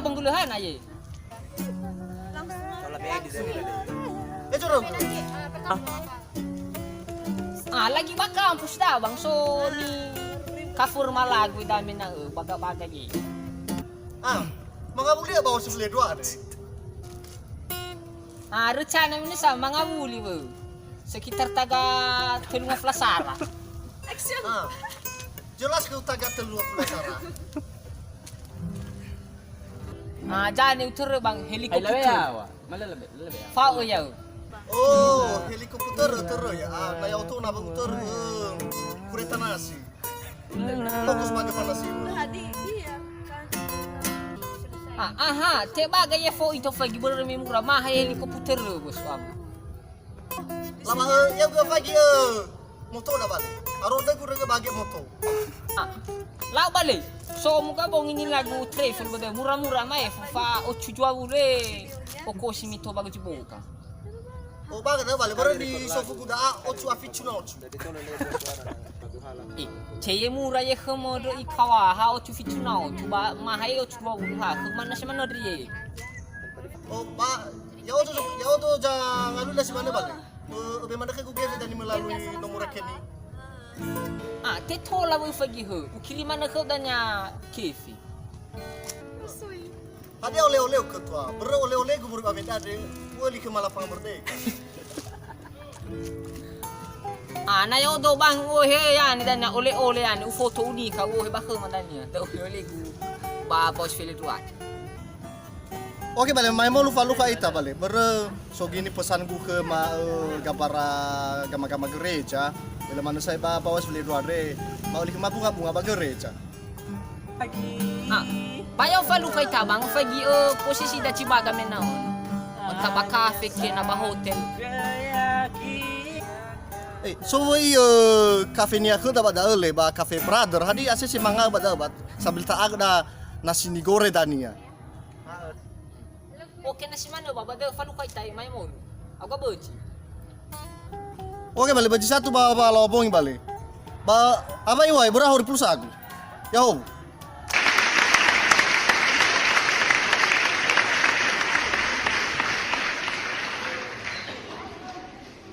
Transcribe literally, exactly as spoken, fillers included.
Pengguluhan aja. Eh, jorok. Ah, lagi ba kampus da, Bang, so ni kafur malagu da mena, eh, baga-baga ji. Ah, mangawuli ba osu le dua de. Ah, rencana ini sa mangawuli, we. Sekitar taga telunga puluh sara. Ah, jelas ke taga telunga puluh sara. Ah, jane utörö, Bang, helikopter. Hai, lawe ya, wa. Mala lawe, lawe ya. Fao ya. Oh, helikopter utörö ya. Ah, na ya oto na ba utörö, eh, kereta nasi. Fokus ba kereta nasi. Tadi, iya, kan. Ah, aha, te baga ya fo ito fagi börö me mura, ma ha helikopter, bos, am. Lama, eh, ya gua fagi, eh, moto da bale. Aro da gua ba ge moto. Ah, lau bale. So muka bongi ni lagu travel bade mura-mura mae fa ocu dua wulu e. Oko si mito bagu ciboka. Oh, baga da bale. Bara ni so fuku da a ocu aficu na ocu. Eh, ceye mura ye khömo do ikawa ha ocu ficu na ocu ba ma ha ye ocu dua wulu ha. Kemana sih mana dia? Oh, ba Ya oto, ya oto ja ngalu nasi mana bale. Eh, ube mana ke ku gefe dani melalui nomor rekening. Ah, te tola wa'u fagi hö. Ukiri mana khöu dania kefe. Hadia ole-ole ke tua. Bere ole-ole gumur ba medade. Ua li ke malapang merdeka. Ah, na ya odo bang, oh, he, ya, ni dania ole-ole, ya, ni ufoto unika, oh, he, ba khöma dania. Da ole-ole gu ba bos fele dua. Oke, bale, mai mo lufa-lufa ita, bale. Bere, so gini pesan gu ke ma, eh, gabara gama-gama gereja. Bale mana sai ba, ba was beli dua re. Ma oli ke ma bunga-bunga ba gereja. Ah, ba ya ufa lufa ita, Bang, fagi, eh, posisi da cibaga menau. Entah ba kafe ke na ba hotel. Eh, so wei, eh, kafe nia khöda ba da'ö le, ba kafe brother. Hadi asese mangau ba da'ö, ba sambil ta'aga da nasi nigore dania. Oke, na si manö, Baba, da'ö falukha ita mai molu. Aga böji. Oke, bale, böji satu ba, ba lawa bongi, bale. Ba, apa iwai, bera hori pulsa aku. Ya'ahowu.